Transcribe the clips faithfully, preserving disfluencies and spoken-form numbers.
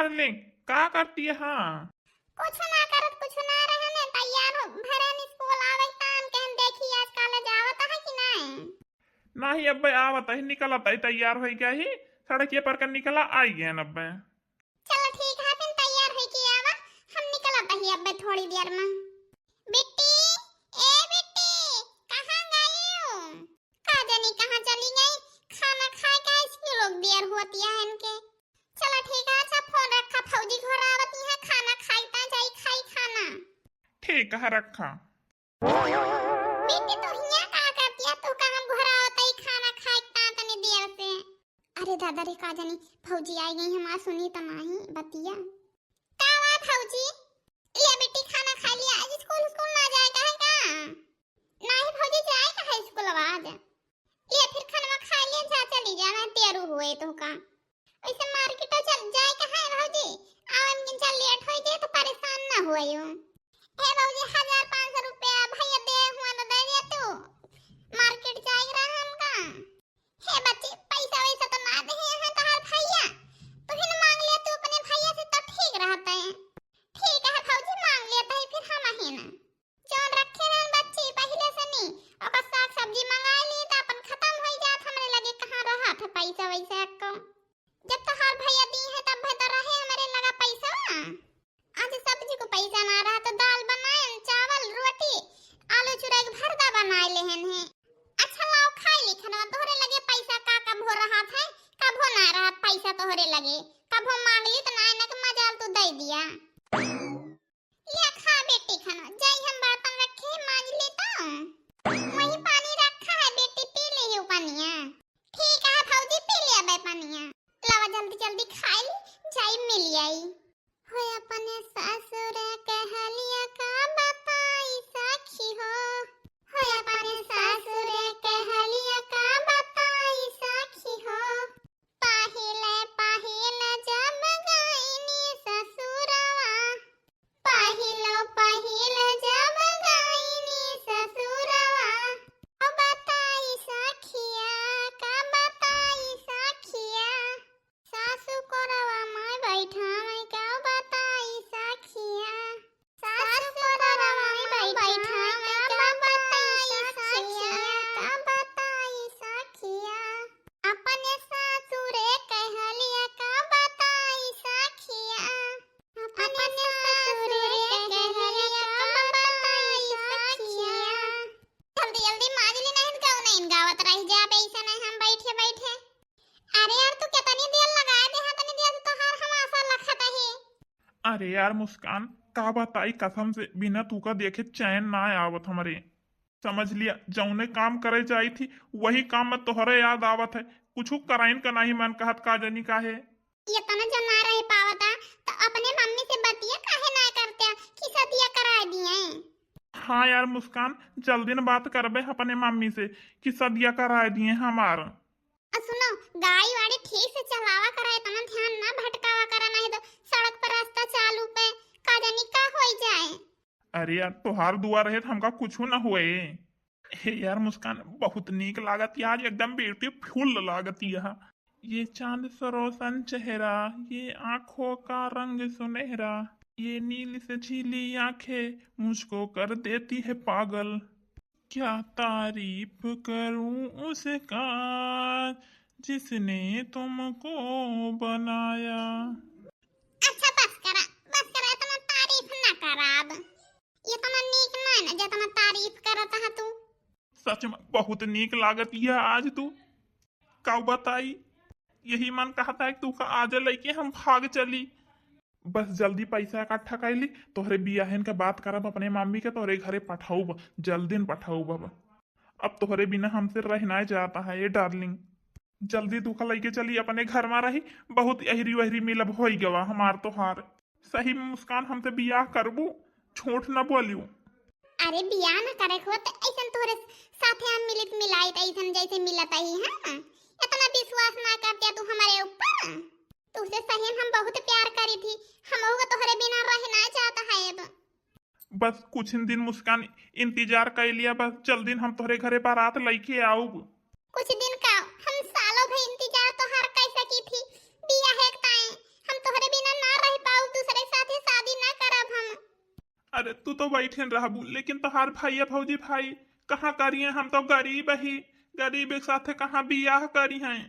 डार्लिंग, का करती है? हाँ। कुछ ना करत, कुछ ना रहने, तैयार हो, भरन स्कूल आवे तान कहन देखी आज कॉलेज आवत है कि नहीं? नहीं अब्बे, आवत ही, निकलत ही, तैयार होई गया ही, सड़किया पर के निकला आई गए अब्बे। चलो ठीक है, फिर तैयार होई के आवा, हम निकलत ही अब्बे थोड़ी देर में। बिट्टी, ए बिट्टी, कहाँ गई हो? का जानी कहाँ चली गई, खाना खाए का इसकी लोग देर होती है इनके। चलो ठीक है, अच्छा फोन रखा, फौजी घर आवती है, खाना खाई ता जाई खाई खाना। ठीक है, रखा। बेटी, तू हियां का करतिया? तू कहाँ घोरावत ही खाना खाए ता तनी देर से? अरे दादा रे, का जानी भौजी आई गई हमार, सुनी त नाही बतिया। का हुआ भौजी? लिया बेटी, खाना खा लिया, आज स्कूल, स्कूल ना जाए का है का? नाही भौजी, जाए का है स्कूल आज। लिया फिर खाना खा लिया, जा चली जा, मैं तेरू हुए तो का। वैसे मार्केट चल जाए कहाँ है भौजी? आवे में किंचा लेट होई जाए तो परेशान ना होयो। हे भौजी, हजार पाँच सौ रुपया भैया दे हुआ तो दे दिया तू। मार्केट जाए रहा हमका। हे बच्ची, पैसा वैसा तो ना दे हैं तोहार भैया। तू ही ना मांग लिया तू अपने भैया से तो ठीक रहता है। ठीक है भौजी, मांग लेता है फिर हम ही ना। जौन रखे रहन बच्ची पहिले से नी, ओकर साग सब्जी मंगाई ली त अपन खतम होई जात, हमरे लगे कहाँ रहत है पैसा वैसा एको। जब तोहार भैया दी है तब तो रहे हमरे लगा पैसा। आज सब्जी को पैसा ना रहा तो दाल बनाए, चावल, रोटी, आलू चुरा के भरता बनाए लेहन है। अच्छा लाओ खाई ली खाना, तोहरे लगे पैसा का कभो रहत है, कभो ना रहत पैसा तोहरे लगे, कभो मांग ली तो ना, ना के मजाल तू दे दिया। लिया खा बेटी खाना, जाई हम बर्तन रखे, मांज ले तो। वही पानी रखा है बेटी, पी ले यू पनिया। ठीक है भौजी, पी ले अबे पनिया। लावा जल्दी जल्दी खाई ली, जाई मिल आई। हो अपने सासुर कहलिया का बताई सखी हो, हो अपने सासुर कहलिया का बताई सखी हो। पहिले पहिले जब गईनी ससुरवा, पहिले पहिले जब गईनी ससुरवा, का बताई सखिया, का बताई सखिया, सासु कोरवा में बैठा मैं का बताई सखिया। सास कोरवा में बैठा, का बताई सखिया, का बताई सखिया। अपने सासुरे कहलिया, का बताई सखिया। अपने सासुरे कहलिया, का बताई सखिया। जल्दी जल्दी माजली नहीं तो नहीं गावत रह जाबे, ऐसे नहीं हम बैठे बैठे। अरे यार, तू कितनी देर लगाए दे, हाँ, तनी देर से तोहार हम आशा लखत ही। अरे यार मुस्कान, का बताई कसम से, बिना तूका देखे चैन ना आवत हमरे। समझ लिया, जौने काम करे जाई थी, वही काम में तोहरे याद आवत है। कुछ कराइन का नहीं मन कहत, का जानी काहे। ये तना जना रह पावता, तो अपने मम्मी से बतिया काहे ना करते कि सदिया करा दिए? हाँ यार मुस्कान, जल्दी न बात करबे अपने मम्मी से कि सदिया करा दिए हमार। आ सुनो, गाड़ी वाड़ी ठीक से चलावा करा, इतना ध्यान ना भटकावा करा, नहीं तो सड़क पर रास्ता चालू पे का जानी का होई जाए। अरे यार, तोहार दुआ रहे तो हमका कुछ ना हुए। हे यार मुस्कान, बहुत नीक लागत है आज, एकदम beautiful लागत है। ये चांद सरोसन चेहरा, ये आंखों का रंग सुनहरा, ये नील से झीली आंखें मुझको कर देती है पागल। क्या तारीफ करूं उसका जिसने तुमको बनाया। अच्छा बस करा, बस करा, इतना तारीफ ना करा अब। ये इतना नीक ना है ना जितना तारीफ करत है तू। सच में बहुत नीक लागत है आज तू। का बताई, यही मन कहता है कि तू का आज लइके हम भाग चली। बस जल्दी पैसा इकट्ठा कर ली, तोहरे बियाहन के बात करब अपने मम्मी के, तोहरे घरे पठाऊब, जल्दी न पठाऊब अब। अब तोहरे बिना हमसे रह ना जाता है ये डार्लिंग। जल्दी तू का लइके चली अपने घर में रही, बहुत अहरी वहरी मिलब होई गवा हमार तोहार। सही में मुस्कान, हमसे बियाह करबू? झूठ न बोलियो। अरे बियाह न करे हो तो ऐसन तोहरे साथे हम मिलित मिलाइत ऐसन जैसे मिलत ही, हाँ? इतना विश्वास ना करते तू हमारे ऊपर। तुझसे सही में हम बहुत प्यार करी थी, हम तोहरे बिना रह ना जाता है अब। बस कुछ दिन मुस्कान इंतजार कर लिया, बस जल्दी हम तोहरे घरे बारात लइके आऊब। कुछ दिन का, हम सालों भर इंतजार तोहार कर सकी थी, बियाह एक ताए, हम तोहरे बिना ना अरे, तू तो बैठिन रहबू, लेकिन तोहार भैया भौजी भाई कहाँ करिहैं? हम तो गरीब ही, गरीब के साथे कहाँ बियाह करिहैं?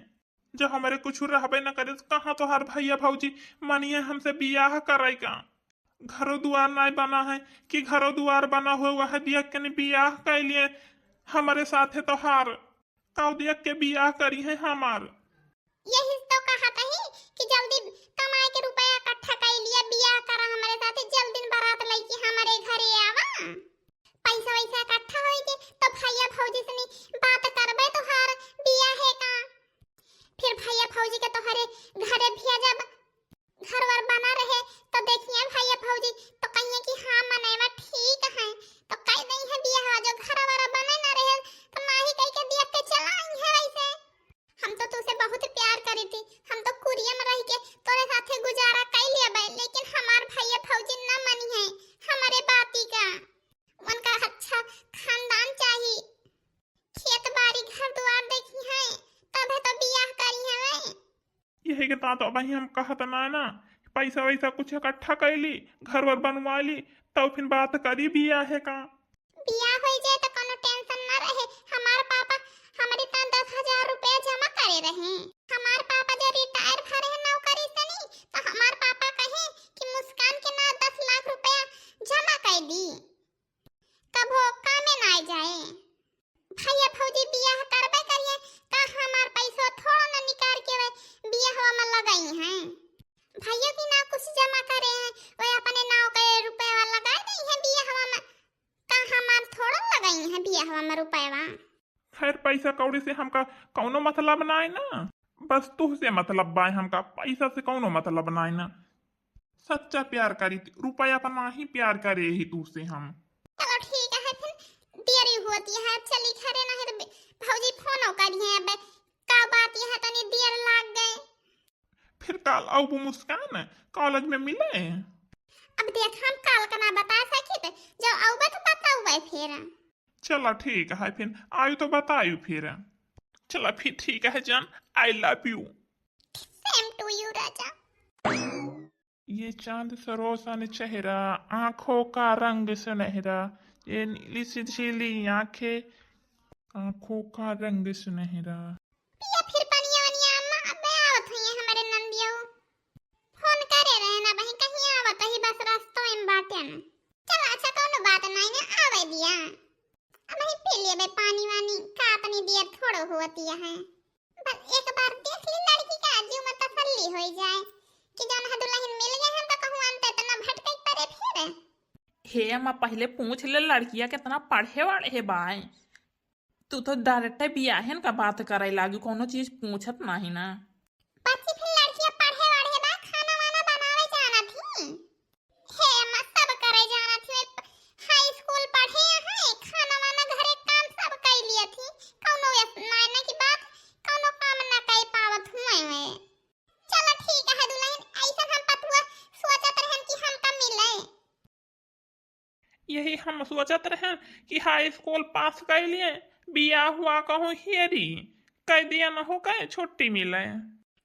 जब हमरे कुछ रहबे न करे, तो कहाँ तोहार भैया भौजी मनिहैं हमसे बियाह करे का? घरो दुआर नाय बना है कि घरो दुआर बना हो, वह दिया के बियाह कैलिए हमरे साथे तोहार। कौ दिया के बियाह करिहैं हमार। यही तो कहत ही कि जल्दी कमाए के रुपया इकट्ठा कर लिया, बियाह करा हमरे साथे, जल्दी बारात लइके हमरे घरे आवा। पैसा वैसा इकट्ठा होई के तो भैया भौजी से बात करबे तोहार बियाहे का। फिर भैया भौजी के तोहरे घरे भेजब, घर वर बना रहे तो देखिए भैया भौजी तो कहिए कि हाँ मनैवा ठीक है, तो कह दई है बियाह, जो घर वर बने ना रहे तो नाही कह के दिया के चला आई है। वैसे हम तो तुसे बहुत प्यार करी थी, हम तो कुरिया में रह के तोरे साथे गुजारा कर लेबे, लेकिन हमार भैया भौजी न मनिहैं हमरे बाती का। उनका अच्छा खानदान चाही, खेत बाड़ी घर दुआर देखिहैं, तबे तो बियाह करिहैं। यही के तात अबही हम कहत ना ना, पैसा वैसा कुछ इकट्ठा कैली, घर वर बनवा ली, तब फिर बात करी बियाहे का। बियाह हो जाए तो कोनो टेंशन ना रहे। हमार पापा हमरे ता दस हजार रुपया जमा करे रहे। हमार पापा जो रिटायर भरे हैं नौकरी से नहीं, तो हमार पापा कहे कि मुस्कान के ना दस लाख रुपया जमा कर दी, कभो कामे ना आ जाए। भैया भौजी बियाह करबे करिए, का हमार पैसो थोड़ा ना निकाल के वे बियाहवा में लगाई हैं? भैया भी ना कुछ जमा करे हैं, वे अपने नाव के रुपया लगा दी हैं बियाहवा में, का हमार थोड़ा लगाई हैं बियाहवा में रुपया? खैर, पैसा कौड़ी से हमका कौनो मतलब ना है ना, बस तुहसे मतलब बा हमका, पैसा से कौनो मतलब ना है ना। सच्चा प्यार करी थी, रुपया पर नाही प्यार करे ही तुहसे हम। चलो ठीक है, फिर देरी होती है, अब चली घरे, नहीं तो भौजी फोनो करी है, अब का बात यह तनी देर लाग गए। फिर काल आउबू मुस्कान, कॉलेज में मिले। अब देख, हम काल का ना बता सकी, तो जब आउबे तो बताउबे फिर। चला ठीक है, फिर आयु तो बतायु फिर। चला फिर ठीक है जान, I love you। Same to you राजा। ये चांद सा रोशन चेहरा, आंखों का रंग सुनहरा, ये नीली सी झीली आंखें, आंखों का रंग सुनहरा। पिया फिर पनिया वनिया अम्मा, अबे आवत हुई है हमारे नंदियो। फोन करे रहे ना बहिन, कहीं आवत ही, बस रस्तों में बाटे ना। चल अच्छा, कौनो बात नहीं ना, आवे दिया। अब ही पी लेबे पानी वानी, का तनी देर थोड़ो होती है। बस एक बार देख ली लड़की का, जीव में तसल्ली हो जाए कि जौन है दुल्हन मिल गए हम तो कहूँ अंत इतना भटके पड़े फिर। हे अम्मा, पहले पूछ ले लड़किया कितना पढ़े वढ़े बाय। तू तो डायरेक्ट बियाहन का बात करे लागी, कोनो चीज पूछत नाही ना। बच्ची फिर लड़किया पढ़े वढ़े बा, खाना वाना बनावे जानत ही। हे अम्मा, सब करे जानत ही। हाई स्कूल पढ़े हैं, खाना वाना घरे काम सब कर लियत ही। कौनो व्यस-, ना, ना की बात, कौनो काम ना कर पावत हुए हुए। चलो ठीक है दुल्हन, ऐसा हम पतुआ सोचत रहन कि हमका मिले। यही हम सोचत रहन कि हाई स्कूल पास कर लिए, बियाह हुआ कहूँ हेरी, कह दिया न हो कहे छुट्टी मिले।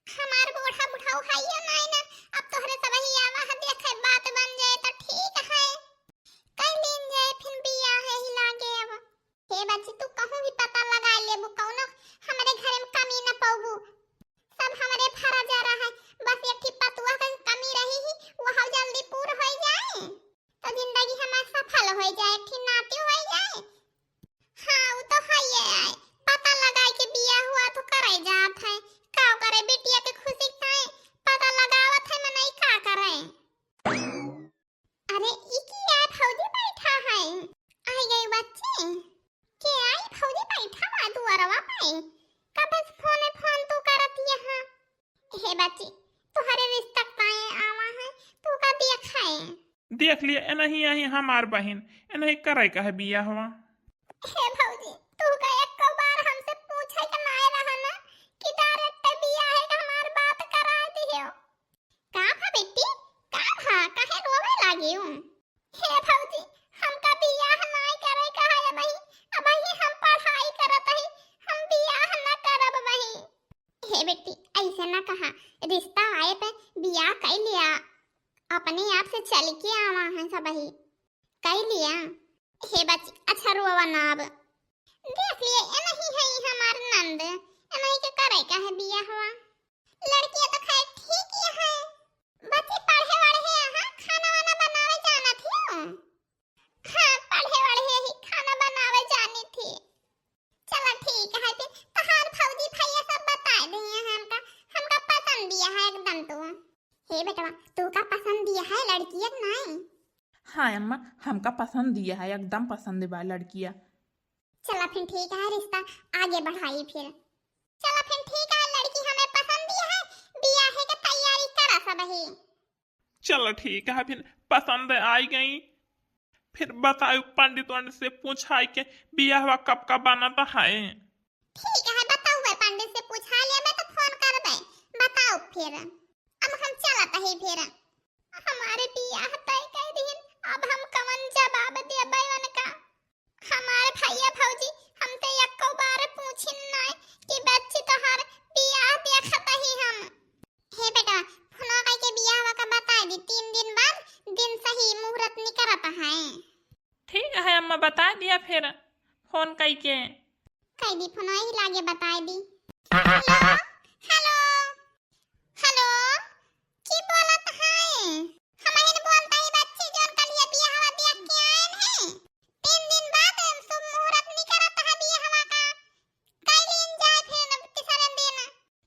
हमार बूढ़ा बुढ़ऊ है यो नाई ना, अब तोहरे सब ही आवा है, देखे बात बन जाए तो ठीक है, कर लीन जाए फिर बियाह यही लागे अब। हे बच्ची, तू कहूँ भी पता लगा लेबू, कौनो हमरे घरे में कमी न पौबू, सब हमरे भरा जा रहा है। बस एक ठे पतुआ के कमी रही ही, वो जल्दी पूर हो जाए तो जिंदगी हमार सफल हो जाए, एक ठे नाती हो जाए। हाँ, वो तो है ये है। पता लगा के बियाह हुआ तो करे जात है, का करे बिटिया के खुशी खाए, पता लगावत है मनई का करे। अरे, ई की आय भौजी बैठा है? आई गई बच्ची। के आई भौजी बैठा बा दुआरवा पे? कब से फोने फोन तू करत यहाँ? हे बच्ची, तुहरे रिश्ता पाए आवा है, तू का देख है? देख लिए, एनही यही हमार बहिन, एनही करे का है बियाहवा। हे भौजी, तू का एको बार हमसे पूछे के नाय रहा ना कि डायरेक्ट बियाह है कि हमार बात करा दियो। का भा बेटी, का भा, काहे रोवे लागिउ? हे भौजी, हमका बियाह नाय करे का है अबही, अबही हम पढ़ाई करत ही, हम बियाह न करब अबही। हे बेटी, ऐसे न कहा, रिश्ता आए पे बियाह कर लिया, अपने आप से चल के आवा है सबही। कइ लिया। हे बच्ची, अच्छा रोवा ना अब। देख लिए, ए नहीं है ई हमार नंद, ए नहीं के करे का है बियाहवा। लड़किया तो खैर ठीक ही है, बच्ची पढ़े वढ़े है, हाँ, खाना वाना बनावे जानत हियो? हाँ, पढ़े वढ़े ही, खाना बनावे जानी थी। चला ठीक है फिर, तोहार भौजी भैया सब बताइ दिए हैं हमका, हमका पसंद दिया है एकदम तू। हे बेटवा, तू का पसंद दिया है लड़किया के नाई? हाँ अम्मा, हमका पसंद दिया है, एकदम पसंद बा लड़किया। चला फिर ठीक है, रिश्ता आगे बढ़ाई फिर। चला फिर ठीक है, लड़की हमें पसंद दिया है, बियाहे के तैयारी करा सब ही। चला ठीक है, फिर पसंद आई गई, फिर बताओ पंडित वंडित से पूछाई के बियाहवा कब का बनत है। ठीक है, बताओ है पंडित से पूछा लिया, मैं तो फोन करबे, बताओ फिर। अब हम चलत ही फिर। हमारे बियाह तय कर दीन, अब हम कवन जवाब देबे उनका? हमार भैया भौजी हम ते एको बार पूछिन नाय कि बच्ची तोहार बियाह देखत ही हम। हे बेटा, फोनवा कइके बियाहवा का बताइ दी, तीन दिन बाद दिन सही मुहूर्त निकरत है। ठीक है अम्मा, बताइ दिया फिर फोन कइके। कइ दी फोनवा, यही लागे बताइ दी। हेलो, हेलो, हेलो, की बोलत है? हमहिन बोलत ही बच्ची, जौन कलिया बियाहवा देख के आयन है। तीन दिन बाद शुभ मुहूर्त निकरत है बियाहवा का। कइ लीन जाए फिर तीसरे दिन।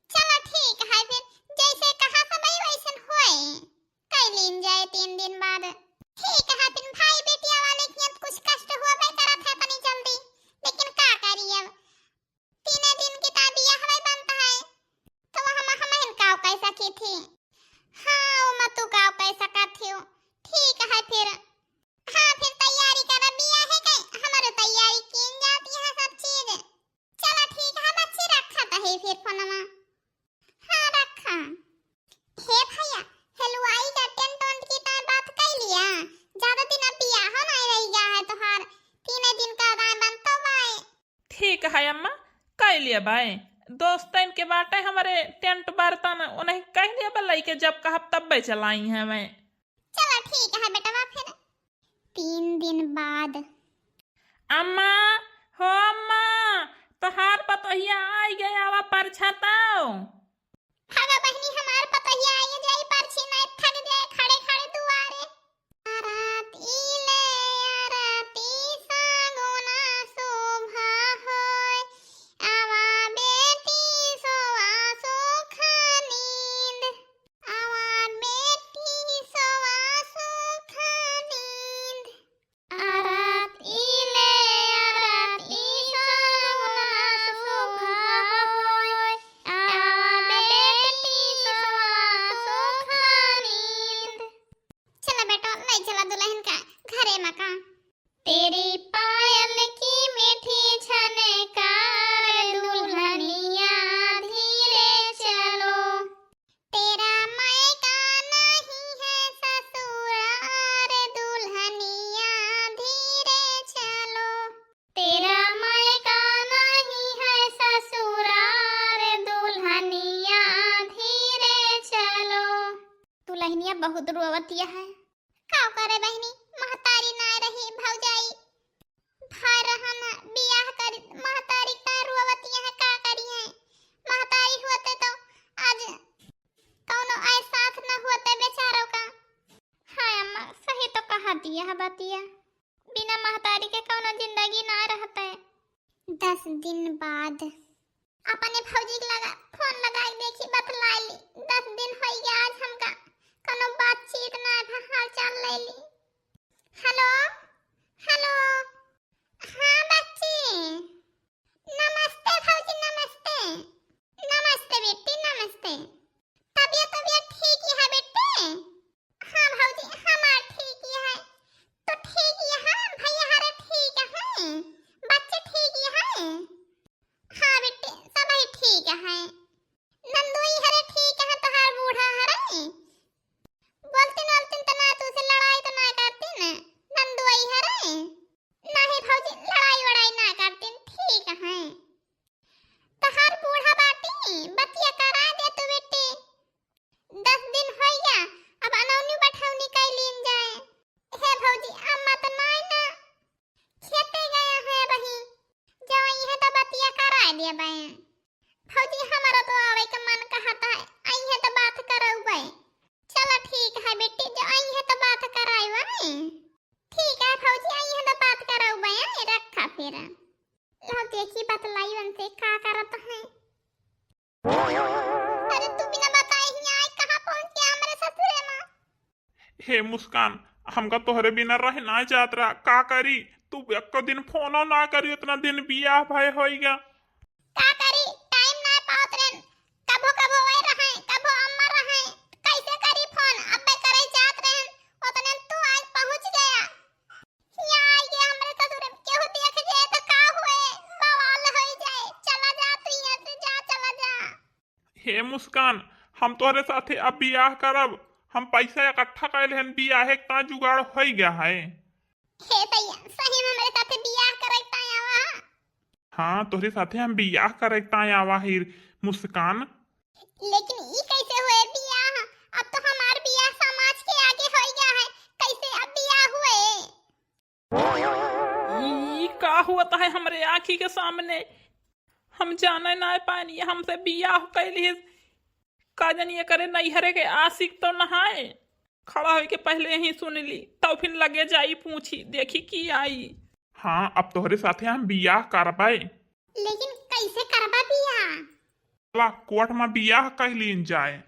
चला ठीक है फिर, जैसे कहा सब वैसन होए। कइ लीन जाए तीन दिन बाद। ठीक है फिर, भाई बेटिया वाले के यहाँ कुछ कष्ट होबे करत है तनी जल्दी, लेकिन का करी अब, तीने दिन की ता बियाहवे बनत है, तो हम, हमहिन काव कइ सकी थी। हाँ, वो मत तू काव कइ सकत थी। ठीक है फिर। हाँ, फिर तैयारी कर, बियाहे के हमरो तैयारी कीन जाती है सब चीज। चला ठीक है बच्ची, रखत ही फिर फोनवा। हाँ, रखा। हे भैया, हलवाई का टेंट वेंट की ताय बात कइ लिया? ज्यादा दिन अब बियाह नाय रहि गया है तोहार, तीने दिन का दाय बनतो बाय। ठीक है अम्मा, कइ लिया बाय। दोस्तन के बाटे हमरे टेंट बर्तन, उन्हें कइ लिया बा लइके, जब कहब तब्बे चलाई हैं मैं। चला ठीक है बेटवा फिर। तीन दिन बाद। अम्मा, हो अम्मा, तोहार पतोहिया आइ गया, आवा परछा ताओ। भागा बहिनी, हमार पतोहिया आइ जाई, परछी नाय, थक जाए खड़े खड़े दुआरे। आरती ले आरती सगुना शोभा होय, आवा बेटी सोवा सुख नींद। आवा बेटी सोवा सुख नींद। आरती ले आरती सगुना शोभा होय। आवा बेटी सोवा सुख नींद। चला बेटा, लइ चला दुलहिन का घरे मा का। तेरी पायल की मीठी झनकार दुल्हनिया धीरे चलो। तेरा मायका नहीं है ससुरार दुल्हनिया धीरे चलो। तेरा मायका नहीं है ससुरार दुल्हनिया धीरे चलो। दुलहिनिया बहुत रोवतिया है। का करे बहिनी, महतारी नाय रही, भौजाई भाई रहन बियाह करी, महतारी का रोवतिया है, का करिए? महतारी होते तो आज कौनो एहसास न होते बेचारों का। हाँ अम्मा, सही तो कहा दिया है बतिया, बिना महतारी के कौनो जिंदगी ना रहते। दस दिन बाद। अपने भौजी के लगा फोन लगाई देखी, बतलाई ली। दस दिन होई गया आज हमका, कोनो बातचीत ना भा, हाल चाल ले ली। हेलो, हेलो। हाँ बच्ची, नमस्ते भौजी, नमस्ते। नमस्ते बेटी, नमस्ते। तबियत, तबियत ठीक है बेटी? हाँ भौजी, हमार ठीक ही है। तो ठीक ही है, भैया हरे ठीक है, बच्चे ठीक ही है। हाँ बेटी, सभी ठीक है। नंदू हे मुस्कान, हमका तोहरे बिना रह ना जात रहा, का करी? तू एको दिन फोनो ना करी, उतना दिन बियाह भय होइगा। का करी, टाइम ना पावत रहन, कभो कभो वही रहे, कभो अम्मा रहे, कैसे करी फोन? अब्बे करे जात रहन, उतने तू आज पहुँच गया। यहाँ आई के हमरे ससुर केहू देख जाए तो का हुए, बवाल हो जाए। चला जा तू यहाँ से, जा, चला जा। हे मुस्कान, हम तोहरे साथे अब बियाह करब। हम पैसा इकट्ठा कर लेहन, बियाहे के ता जुगाड़ होई गया है। हे दैया, सही में हमरे साथे बियाह करे के ताई आवा हा? हाँ, तोहरे साथे हम बियाह करे के ताई आवा ही मुस्कान। लेकिन ई कैसे हुए बियाह? अब तो हमार बियाह समाज के आगे होई गया है, कैसे अब बियाह हुए? ई का हुआ है हमरे आँखी के सामने? हम जाने ना पानी, हमसे बियाह कैली है। का जानी एकरे नैहरे के आशिक तो नहाए। खड़ा होई के पहले ही सुन ली, तब फिर लगे जाई पूछी, देखी की आई। हाँ, अब तोहरे साथे हम बियाह करबै। लेकिन कैसे करबा बियाह? चला कोर्ट में बियाह कर लीन जाए,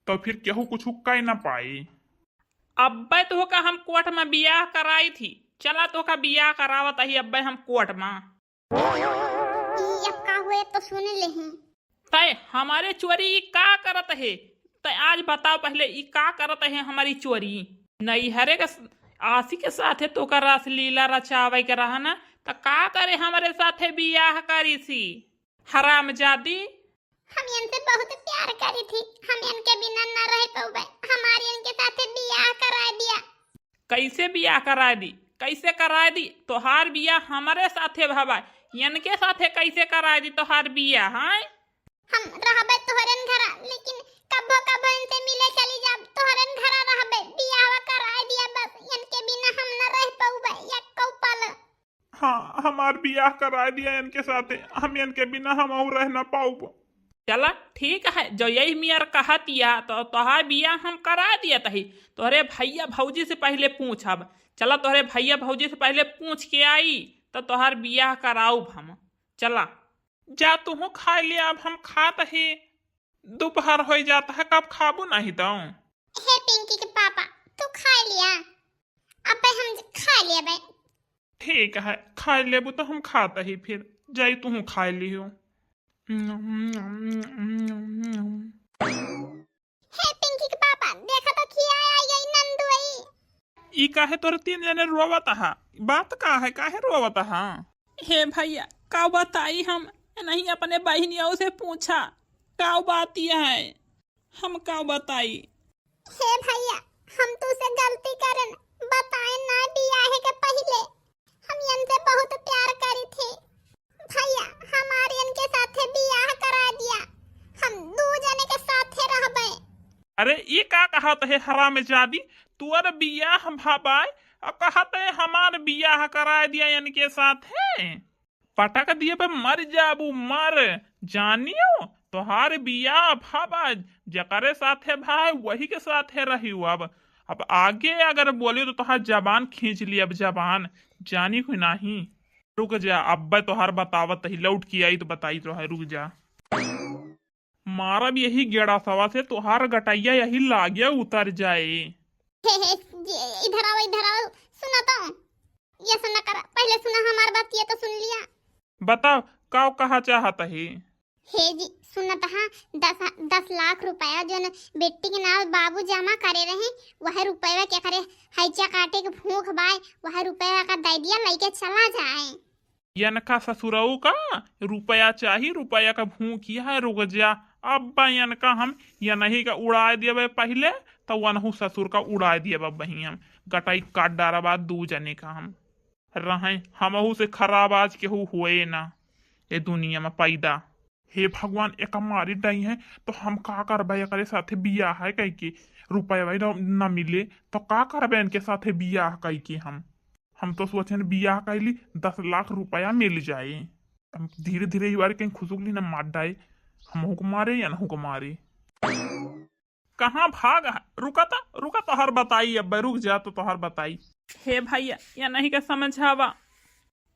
तो फिर केहू कुछ कह ना पाई। अब्बे तोहका हम कोर्ट में बियाह कराई थी, चला तोहका बियाह करावत ही अब्बे हम कोर्ट में। ई अब का हुए तो सुन लेही। तय हमारे चोरी ई का करत है? तय आज बताओ पहले ई का करत है हमारी चोरी? नैहरे के स-, आशिक के साथे तोका रासलीला रचावे के रहा ना, त का करे हमरे साथे बियाह करी सी? हरामजादी। हम इनसे बहुत प्यार करी थी, हम इनके बिना न रह पउबे, हमारी इनके साथे बियाह करा दिया। कैसे बियाह कराए दी? कैसे कराए दी? तोहार बियाह हमरे साथे भवा, इनके साथे कैसे कराए दी तोहार बियाह, हैं? हम रहबे तोहरेन घरा, लेकिन कभो कभो इनसे मिले चली जाब, तोहरेन घरा रहबे, बियाहवा कराए दिया बस, इनके बिना हम न रह पउबे, एक्को पल। हाँ, हमार बियाह कराए दिया इनके साथे, हम इनके बिना हम और रह ना पाउब। चला ठीक है, जो यही मियर कहत या तो तोहार बियाह हम करा दिया तही। तोहरे भैया भौजी से पहले पूछब। चला तोहरे भैया भौजी से पहले पूछ के आई तो तोहार बियाह कराउब हम। चला। जा तुहू खाए ले, अब हम खात ही। दोपहर हो जात है, कब खाबू नहीं तो। हे पिंकी के पापा, तू खाए लिया, अबे हम खाए लिया बे। ठीक है, खाए लेबू तो हम खात ही फिर। जाई तुहू खाए लियो। हे पिंकी के पापा, देखा तो खिया आई गई नंदुई। ई काहे तोरे तीन जने रोवत हा? बात का है, काहे रोवत हा? हे भैया, का बताई हम, नहीं अपने बहिनियों से पूछा, का बात यह है, हम का बताई? हे भैया, हम तुसे गलती करन, बताए ना बियाहे के पहिले, हम इनसे बहुत प्यार करी थी। भैया, हमारे इनके साथे बियाह करा दिया, हम दू जने के साथे रहबे। अरे, ई का कहत है हरामजादी? तोर बियाह भबाय, अब कहत है हमार बियाह कराए दिया इनके साथे। पटक दिए बे, मर जाबू, मर। जानियो, तोहार बियाह भबाय, जकरे साथे भाई, वही के साथे रहियो। अब, अब आगे अगर बोलियो तो तोहार जबान खींच ली, अब जबान। जानी कोई नाही। रुक जा, अब्बे तोहार बतावत ही, लौट के आई तो बताई तो है, रुक जा। मारब यही गेड़ासवा से, तोहार गटैया यही लागे उतर जाए। हे, हे, ये इधर आओ, इधर आओ, सुना तो। ये सुना कर, पहले सुना हमार बात, ये तो सुन लिया। बताओ, का कहा चाहत है? हे जी, सुनत हा, दस, दस लाख रुपया जोन बेटी के नाम बाबू जमा करे रहे, वह रुपया के करे हैचा काटे के भूख बाय, वह रुपया का दे दिया, लेके चला जाए। यनका ससुरऊ का रुपया चाही, रुपया का भूखी है, रुक जा। अब यनका हम यनही का उड़ाए देबे पहिले, तो वनहू ससुर का उड़ाए देबे बही हम। गटाई काट डारा बात दू जने का हम। रहें, हमहू से खराब आज केहू हुए ना ए दुनिया में पैदा। हे भगवान, एका मारी डई है, तो हम का करबे, एकरे साथे बियाह है कह के, रुपया भाई न, न मिले, तो का करबे इनके साथे बियाह कह के हम? हम तो सोचेन बियाह कैली, दस लाख रुपया मिल जाए। हम धीरे धीरे ई बार कहीं खुसुक ली ना मार डाए, हमहू को मारे या नहू को मारे। कहाँ भाग है? रुका तो, रुका, तोहर बताई, अब रुक जा तो तोहर बताई। हे भैया, यनही का समझावा,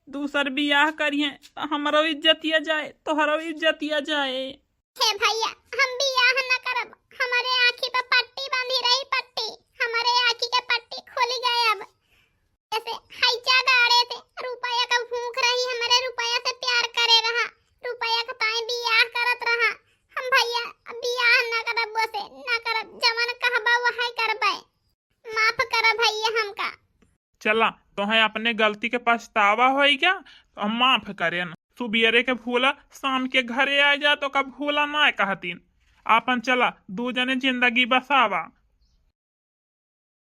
दूसर बियाह करिए तो हमरो इज्जतिया जाए, तोहरो इज्जतिया जाए। हे भैया, हम बियाह न करब, हमारे आँखी पे पट्टी बांधी रही, पट्टी, हमारे आँखी के पट्टी। से ना करब, जवन कहबा वही करबे। माफ कर भैया हमका। चला, तोहे अपने गलती के पछतावा होई गया, तो हम माफ करेन। सुबियरे के भूला, शाम के घरे आ जा, तो का भूला ना कहतीन। आपन चला, दू जने जिंदगी बसावा।